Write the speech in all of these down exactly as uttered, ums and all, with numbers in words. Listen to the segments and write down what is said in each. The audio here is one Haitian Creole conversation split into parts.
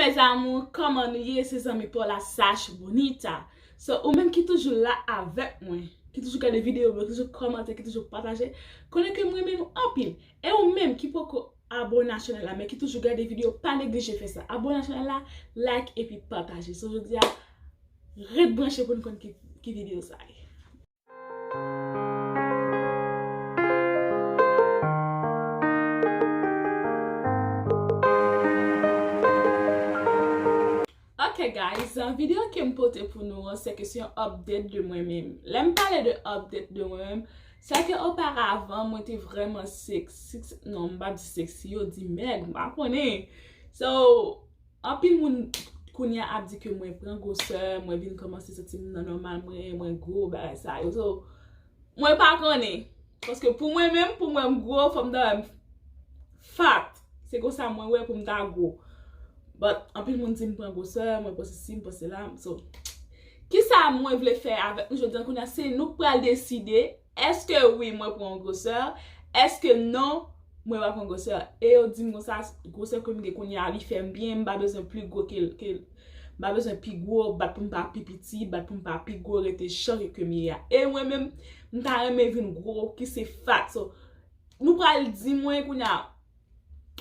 Mes amours, kòman nou ye? Se zanmi pa w la, Sash Bonita. So, ou menm ki toujou la avèk mwen, ki toujou gade videyo mwen, ki toujou kòmante, ki toujou pataje, konnen ke m renmen nou anpil. E ou menm ki poko abòne a chanèl la, men ki toujou gade videyo, pa neglije fè sa. Abòne a chanèl la, like epi pataje. So, jodi a, ret branche pou n konn ki, ki videyo sa ye. Ok guys, videyo ke m pote pou nou an, se ke se yon update de mwen menm. Lè m pale de update de mwen menm, se ke oparavan mwen te vrèman sexy, non, m p ap di sexy, yo di mèg, m pa konnen. So, anpil moun kounye a ap di ke mwen pran gwosè, mwen vin kòmanse santi m nan nòmal mwen, mwen gwo, bagay sa yo. So, mwen pa konnen. Paske pou mwen menm, pou mwen m gwo, fò m ta wè m fat. Se konsa mwen wè pou m ta gwo. But, anpil moun di m pran gwosè, mwen pran sesi, m pran sela. So, kisa mwen vle fè avèk nou jodi a kounye a, se nou k pral deside, èske wi, mwen pran yon gwosè, èske non, mwen pa pran gwosè. E yo di m konsa, gwosè ke m gen kounye a, li fè m byen, m pa bezwen pli gwo ke l, ke l. M pa bezwen pi gwo, bat pou m pa pi piti, bat pou m pa pi gwo, rete jan ke m ye a. E mwen menm, m ta renmen vin gwo, ki se fat. So, nou pral di mwen kounye a,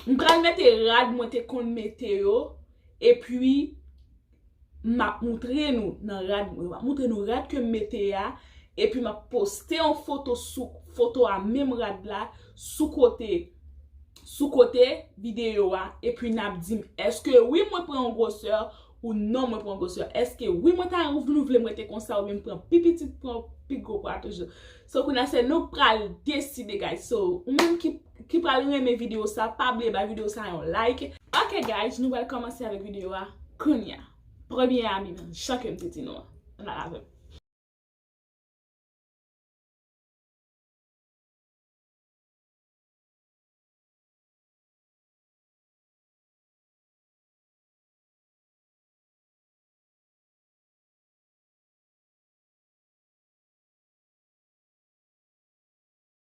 m pral mete rad mwen te konn mete yo, epi m ap moutre nou nan rad mwen, m ap moutre nou rad ke m mete a, epi m ap poste yon foto sou foto a, menm rad la, sou kote, sou kote videyo a, epi n ap di m, èske wi mwen pran yon gwosè ou non mwen pran yon gwosè? Èske wi mwen ta renouble mwen te konsa oubyen m pran pi pitit, pran pi gwo pwa toujou? So, kounye a se nou pral deside, guys. So, ou menm ki, ki pral renmen videyo sa, pa bliye bay videyo sa yon like. Ok, guys, nou pral kòmanse avèk videyo a kounye a. Premye abiman, jan ke m te di nou an. Ann al avè m.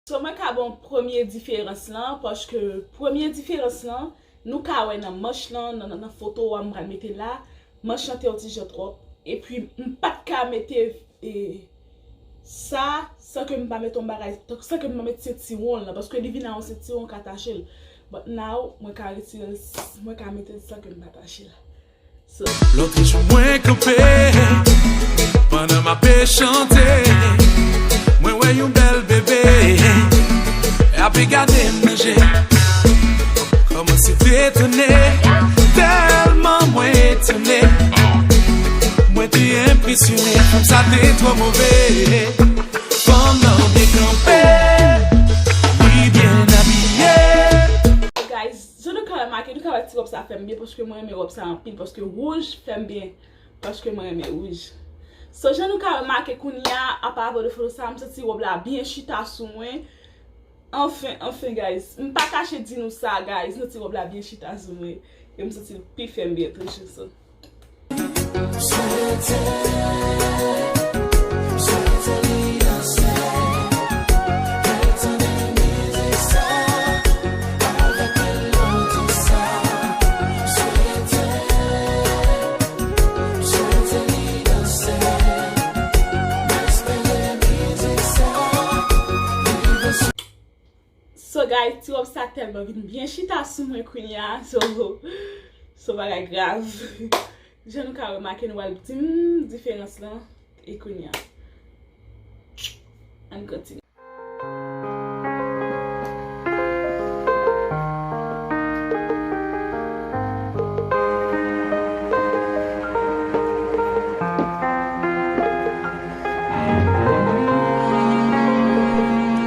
So, mwen ka ba w premye diferans lan, paske premye diferans lan, nou ka wè nan manch lan, nan, nan, nan foto a m pral mete la, manch lan te yon ti jan twòp. Epi, m pa t ka mete, e, sa, san ke m pa mete yon bagay, san ke m pa mete sentiwon lan, paske li vin a yon sentiwon ka tache l. But now, mwen ka retire l, mwen ka mete l san ke m pa tache l. So. Lòt jou mwen kanpe, pandan m ape chante, mwen wè yon bèl bebe, ape gade m nan je. Kòmanse detone, tèlman mwen etone. Mwen te enpresyone, fanm sa te twò move. Fanm nan byen kanpe, li byen abiye. Guys, jan nou ka remake, nou ka wè ti wòb sa fè m byen, paske mwen renmen wòb sa anpil, paske wouj fè m byen, paske mwen renmen wouj. So, jan nou ka remake kounye a, aparavan de foto sa, m santi wòb la byen chita sou mwen. Anfen, anfen, guys. M pa kache di nou sa, guys. M santi wòb la byen chita sou mwen. E m santi l pi fè m byen toujou, so. Swete, swete li danse, tande mizik sa, avèk melodi sa. Swete, swete li danse, respire mizik sa, li vle. So, guys, ti wòb sa tèlman vin byen chita sou mwen kounye a. So, so bagay grav. Jan nou ka remake, nou pral di m diferans lan e kounye a. Ann kontinye.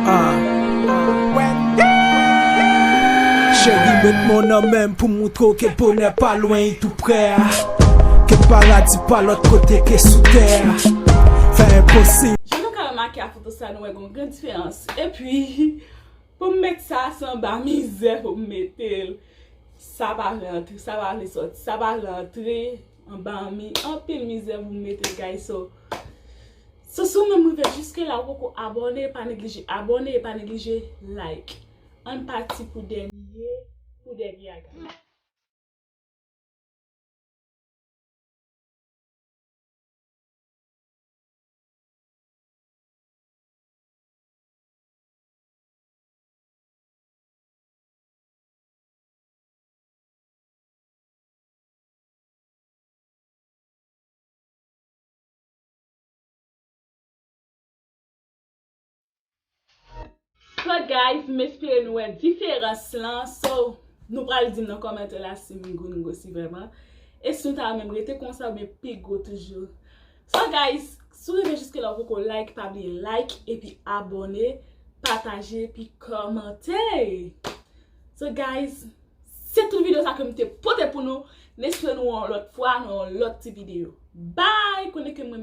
Ah. Cheri, met men w nan men m pou m moutre w ke bonè pa lwen, li tou prè. Ke paradi pa lòt kote ke sou tè. Fè enposib. Jan nou ka remake a foto sa, nou wè gon gran diferans. Epi, pou m met sa, se anba mizè pou m mete l. Sa pa vle antre, sa pa vle sòti, sa pa vle antre. Anba mi, anpil mizè pou m mete l, guys. So, so, si w menm rive jiske la, ou poko abòne, pa neglije abòne, pa neglije like. Ann pati pou dènye, pou dènye a, guys. So guys, m espere nou wè diferans lan. So, nou pral di m nan kòmantè la si m gwo, m gwo si vrèman. E si nou ta menm rete konsa oubyen pi gwo toujou. So guys, si w rive jiske la ou poko like, pa bliye like epi abòne, pataje epi kòmante. So guys, se tout videyo sa ke m te pote pou nou. M espere nou wè yon lòt fwa nan yon lòt ti videyo. Bye! Konnen ke mwen